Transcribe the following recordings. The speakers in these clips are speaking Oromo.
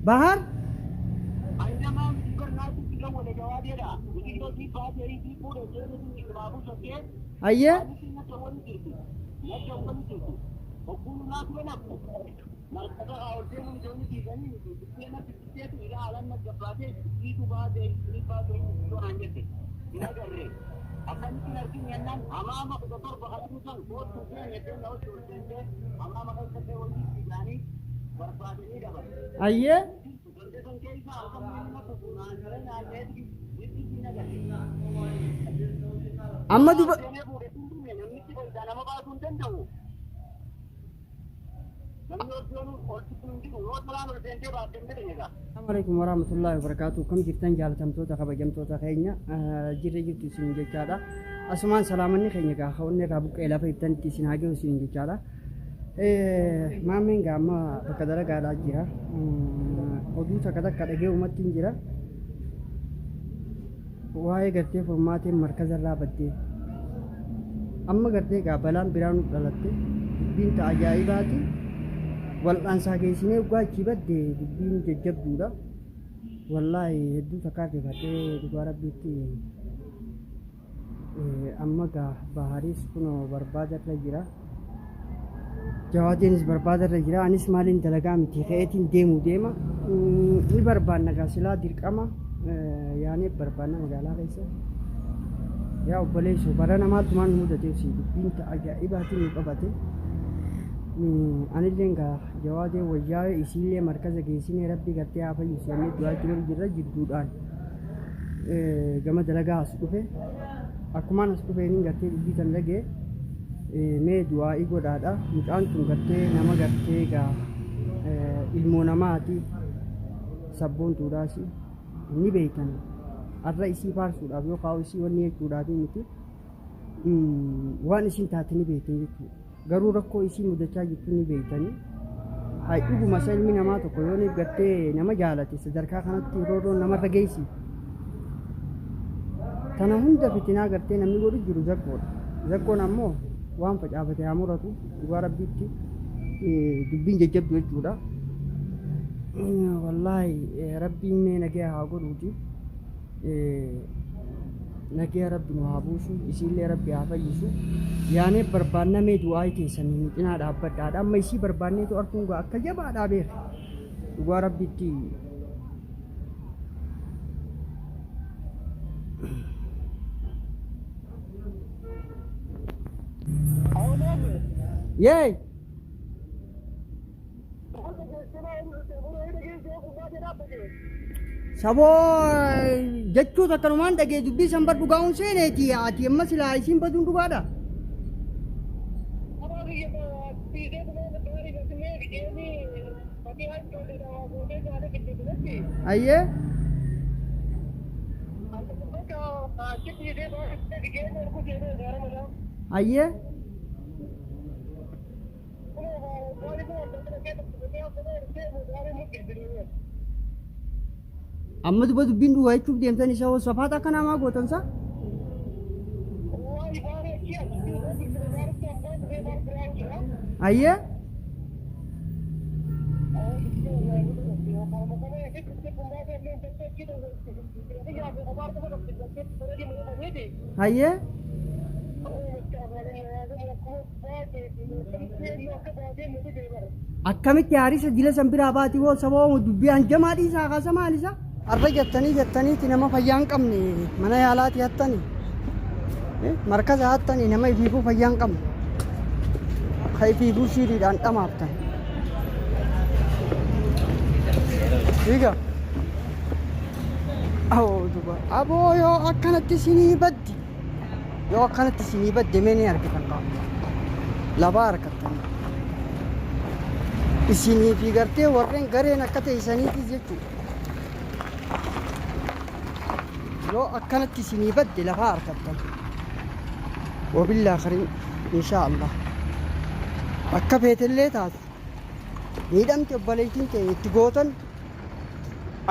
Bahar? Ayyee? Ayyee? Amma duba Assalamu alaikum warahmatullahi wabarakatuh. Kam jirtan jaalatamtoota kabajamtoota keenya jirra jirtu isin jechaadha. Asumaan salaamanni keenya gaa ka'uun irraa buqqee lafa jirtanitti isin haa gahu isin jechaadha. Maammeen gaa amma bakka dalagaadhaa jira. Oduu takka takka dhagee uumatti hin jira. Waa'ee gartee furmaateen markaza irraa baddee. Amma gartee gaa balaan biraa nu dhalatte dubbiin ta ajaa'ibaati. Wal'aansaa geessinee dhugaa achii badde dubbiin jajjabduudha. Wallaahi hedduu takkaa rifadhee dhugaa rabbiitti Amma gaa Baharis kunoo barbaadarra jira. Jawaadeenis barbaadarra jira. Anis maaliin dalagaa miti ka'eetiin deemuu deema. Ni barbaanna gaa silaa dirqama yaanee barbaanna magaalaa keessa. Yaa obboleessoo barana maaltu maal nu mudatee si dubbiin ta ajaa'ibaatiin nu qabate. Anilleen gaa jawaadee wayyaa'ee isiillee markaza geessinee rabbi gartee haa fayyisu jennee du'aa itti godhu jirra jidduudhaan. Gama dalagaa as dhufe akkumaan as dhufeeniin gartee dubbii tan dhagee mee du'aa'ii godhaadha mucaan tun gartee nama gartee gaa ilmoo namaati sabboontuudhaasi ni beeytan arra isii faarsuudhaaf yookaan isii wanni jechuudhaaf miti waan isin taate ni beektan jechuudha. Garuu rakkoo isii mudachaa jirtu ni beektani. Hay dhuguma isa ilmi namaa tokko yoo ni gartee nama jaalate sadarkaa kanatti roorroon namarra geessi. Tana hunda fitinaa gartee namni godhu jiru zakkoodha. Zakkoon ammoo waan facaafate haa muratu dhugaa rabbiitti dubbiin jajjabdu jechuudha. Wallaahi rabbiin mee nagaya haa godhuuti. Nagaya rabbi nu haa buusu isiillee rabbi haa fayyisu yaanee barbaanna mee du'aa'ii teessan nu cinaa dhaabbadhaadha amma isii barbaanneetu arkuun gaa akka jabaadhaa beeka dhugaa rabbitti Yay! Saboo jechuu takkanumaan dhagee dubbii san bar dhugaa hin seeneeti ati amma silaa isiin baduun dhugaadha. Ayyee. Ayyee. Amma duba dubbiin dhugaa jechuuf deemtan isa hoo safaata akka namaa gootan sa? Ayyee. Hayyee. Akkamitti haarisa dila san biraa baati hoo sababa dubbii hanjamaa dhiisaa kaasa maal isa? Arra jettanii jettaniiti nama fayyaa hin qabne mana yaalaati hattani. Markaza hattani nama ifiifuu fayyaa hin qabne. Ka ifiifuu siiriidhaan dhamaaftan. Fiiga. Awoo duba. Aboo yoo akkanatti sinii baddi. Yoo akkanatti isinii badde mee ni argitan kaa. Labaa argattanii. Isinii fi gartee warreen gareen akka teessaniitis jechuudha. Yoo akkanatti isinii badde lafaa argattan. Wabillaa karim inshaa Allah. Akka feetellee taatu. Miidhamte obboleettiin ta'e itti gootan.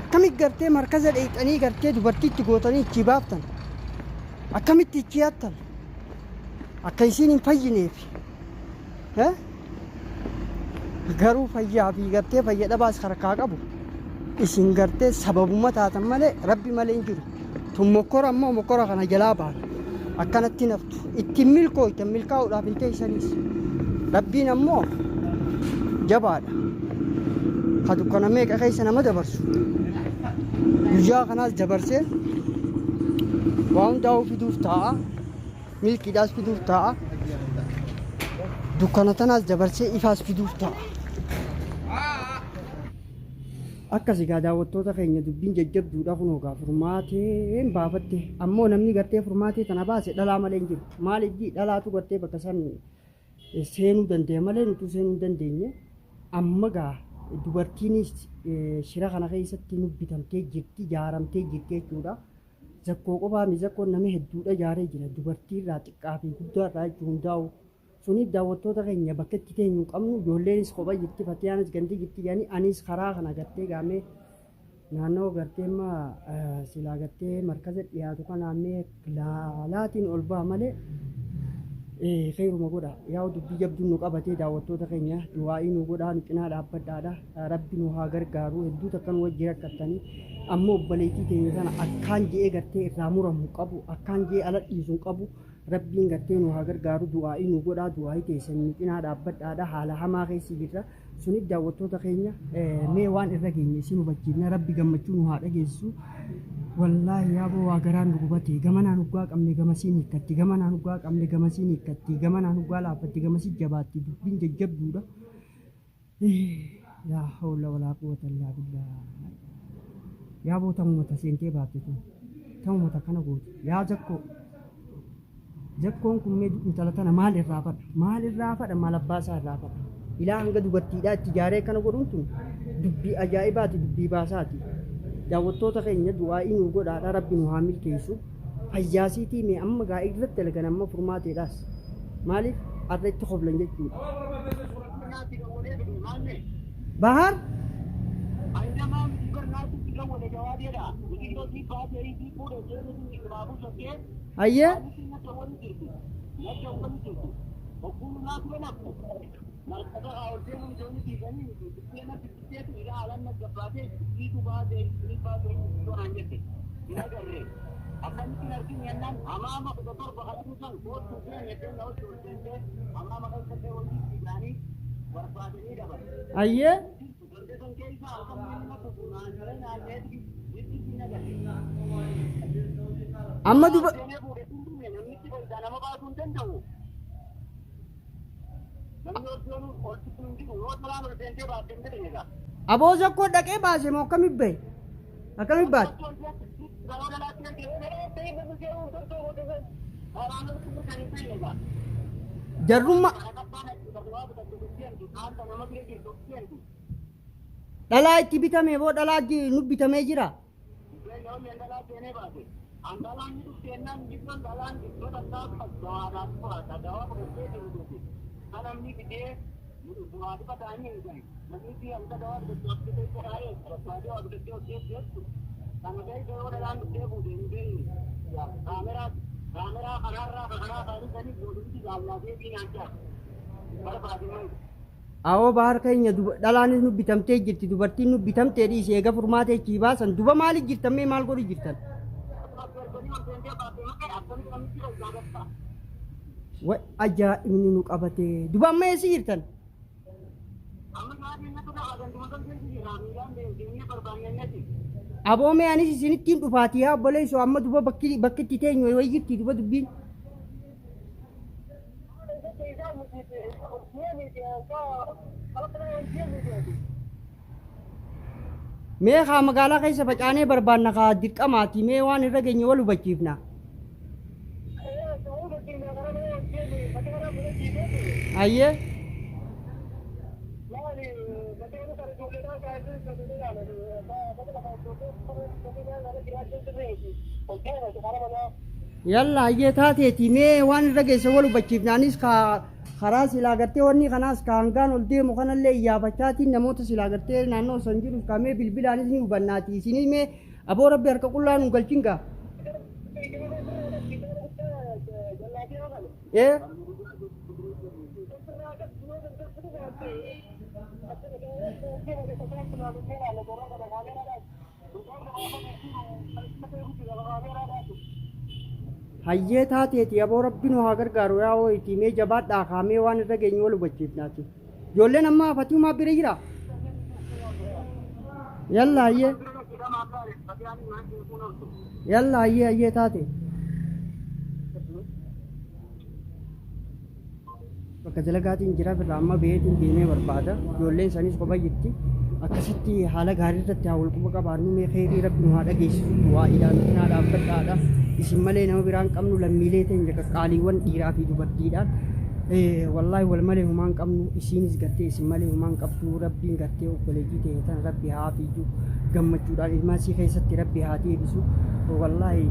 Akkamitti gartee markaza dheeyxanii gartee dubartii itti gootanii ichii baaftan? Akkamitti ichii hattan? Akka isiin hin fayyineef. Garuu fayyaa fi gartee fayya dhabaas harkaa qabu isin gartee sababuma taatan malee rabbi malee hin jiru. Tun mokkora ammoo mokkora kana jalaa baana. Akkanatti naftu ittiin milkooytan milkaa'uudhaaf hin teessanis. Rabbiin ammoo jabaadha. Ka dukkana meeqa keessa nama dabarsu. Guyyaa kanaas dabarsee waa hundaa'uu fiduuf taa'a. Milkiidhaas fiduuf taa'a. Dukkana tanaas dabarsee ifaas fiduuf taa'a. Akkas egaa daawwattoota keenya dubbiin jajjabduudha kunoo gaa furmaateen baafatte ammoo namni gartee furmaatee tana baase dhalaa malee hin jiru maaliif jii dhalaatu gartee bakka san seenuu danda'e malee nutu seenuu hin dandeenye amma gaa dubartiinis shira kana keessatti nu bitamtee jirti jaaramtee jirti jechuudha. Zakkoo qofaa mi zakkoon nama hedduudha jaaree jira dubartiirraa xiqqaa fi guddaarraa jechuun hundaa'u. Suniif daawwattoota keenya bakka itti teenyu hin qabnu ijoolleenis kopha jirti fatiyaanis gandi jirti jedhanii anis karaa kana gartee gaamee naannoo gartee amma silaa gartee markaza dhiyaatu kanaa mee laalaatiin ol ba'a malee keeruma godha yaa'u dubbii jabduun nu qabatee daawwattoota keenya du'aa'ii nu godhaa nu cinaa dhaabbadhaadha rabbi nu haa gargaaru hedduu takka nu wajji rakkattanii ammoo obboleettii teenya tana akkaan je'ee gartee irraa muramu qabu akkaan je'ee ala dhiisu hin qabu Rabbiin gartee nu haa gargaaru du'aa'ii nu godhaa du'aa'ii teessan nu cinaa dhaabbadhaadha haala hamaa keessa jirra sunif daawwattoota keenya mee waan irra geenye isin hubachiifna rabbi gammachuu nu haa dhageessisu wallaahi yaaboo waa garaan nu gubate gamanaan huggaa qabne gamasiin hiikkatti gamanaan huggaa qabne gamasiin hiikkatti gamanaan huggaa laaffatti gamasii jabaatti dubbiin jajjabduudha laa hawla walaa quwwata illaa billah yaaboo tamuma ta seentee baate tun tamuma ta kana goote yaa zakkoo zakkoon kun mee intala tana maal irraa fadha maal irraa fadha maal abbaa isaa irraa fadha ilaa hanga dubartiidhaa itti jaaree kana godhuun tun dubbii ajaa'ibaati dubbii baasaati daawwattoota keenya du'aa'ii nu godhaadha rabbi nu haa milkeessu fayyaasiitii mee amma gaa irratti dalagan amma furmaateedhaas maaliif arra itti koflan jechuudha. Bahar hayyee Hayyee. Amma duba Aboo zakkoo dhaqee baase moo akkamitti bahe? Akkamitti baate? Jarrumma dhalaa itti bitame boo dhalaa nu bitamee jira. Awoo bahar keenya dhalaanis nu bitamtee jirti dubartiin nu bitamtee dhiisi eega furmaatee achii baasan duba maali jirtan mee maal godhu jirtan. Way ajaa'ibni nu qabate duba amma eessa jirtan. Aboo mee anis isinittiin dhufaatii yaa obboleessoo amma duba bakki bakki itti teenyu wayi jirti duba dubbiin. Mee kaa magaalaa keessa facaanee barbaanna kaa dirqamaati mee waan irra geenye wal hubachiifna. Ayyee. Yalla hayyee taateeti mee waan irra geesse wal hubachiifna anis kaa karaa silaa gartee wanni kanaas ka hangaan ol deemu kanallee iyyaafachaatiin namoota silaa gartee naannoo san jiru ka mee bilbilaanis ni hubannaati isinii mee aboo rabbi harka qullaa nu galchin gaa. Ee. Hayyee taateeti aboo rabbi nu haa gargaaru yaa hooyitii mee jabaadhaa kaamee waan irra geenyu wal hubachiifnaati. Ijoolleen amma Fatihumaa bira jira. Yalla hayyee. Yalla hayyee hayyee taate. Bakka dalagaatiin jira birraa amma baheetiin deemee barbaada. Ijoolleen sanis kopha jirti. Akkasitti haala gaarii irratti haa wal quba qabaannu mee kheyrii rabbi nu haa dhageessisu du'aa'iidhaan nu cinaa dhaabbadhaadha. Isin malee nama biraan qabnu lammiilee teenya qaqqaaliiwwan dhiiraa fi dubartiidhaan. Wallaahi wal malee humaan qabnu isiinis gartee isin malee humaan qabdu rabbiin gartee obboleettii teenya tana rabbi haa hafiiju gammachuudhaan ilmaan sii keessatti rabbi haa deebisu. Wallaahi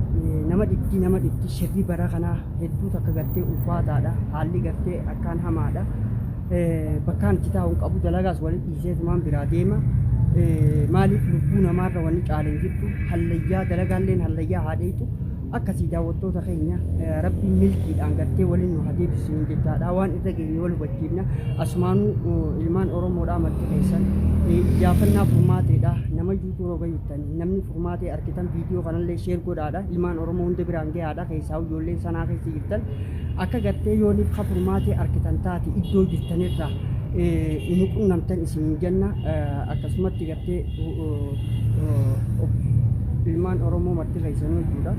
nama dhibdi nama dhibdi shirri bara kanaa hedduu takka gartee ulfaataadha haalli gartee akkaan hamaadha bakkaan itti taa'u hin qabu dalagaas wali dhiiseetumaan biraa deema maaliif lubbuu namaarra wanni caale hin jirtu hallayyaa dalagaalleen hallayyaa haa dheeyxu akkasii daawwattoota keenya rabbiin milkiidhaan gartee waliin nu haa deebisu jechaadha waan irra geenye wal hubachiifna asumaanuu ilmaan oromoodhaa marti keessan iyyaafannaa furmaateedha nama yuutuu roga jirtanii namni furmaatee argitan viidiyoo kanallee sheer godhaadha ilmaan oromoo hunda biraan gahaadha keessaa ijoolleen sanaa keessa jirtan akka gartee yooniif ka furmaatee argitan taate iddoo jirtanirraa nu qunnamtan isiniin jenna akkasumatti gartee ilmaan oromoo marti keessanuu jechuudha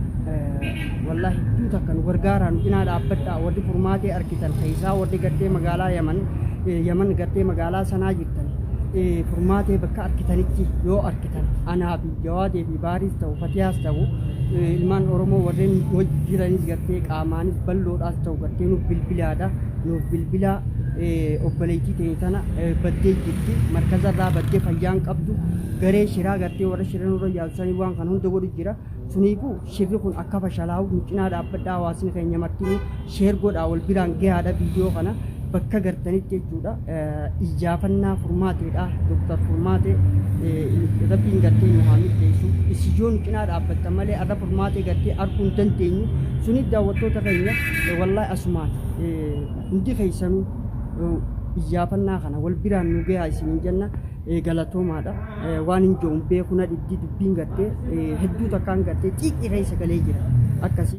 wallaahi hedduu takka nu gargaaraa nu cinaa dhaabbadhaa warri furmaatee argitan keessaa warri gartee magaalaa yaman yaman gartee magaalaa sanaa jirtan furmaatee bakka argitanitti yoo argitan anaa fi jawaadee fi baariis ta'u fatiyaas ta'u ilmaan oromoo warreen wajji jiranis gartee qaamaanis balloodhaas ta'u gartee nuuf bilbilaadha nuuf bilbilaa obboleettii teenya tana baddee jirti markazarraa baddee fayyaan qabdu garee shiraa gartee warra shira nurra yaalsanii waan kan hunda godhu jira suniifuu shirri kun akka fashalaa'u nu cinaa dhaabbadhaa hawaasni keenya martinuu sheer godhaa wal biraan gahaadha viidiyoo kana bakka gartanitti jechuudha iyyaafannaa furmaateedha doktar furmaatee rabbiin gartee nu haa milkeessu isin yoo nu cinaa dhaabbattan malee arra furmaatee gartee arguu hin dandeenyu suniif daawwattoota keenya wallaahi asumaan hundi keessanuu iyyaafannaa kana wal biraan nu gahaa isiniin jenna galatoomaadha waan hin jiru beeku na dhibdi dubbiin gartee hedduu takkaan gartee xiiqii keessa galee jira akkasii.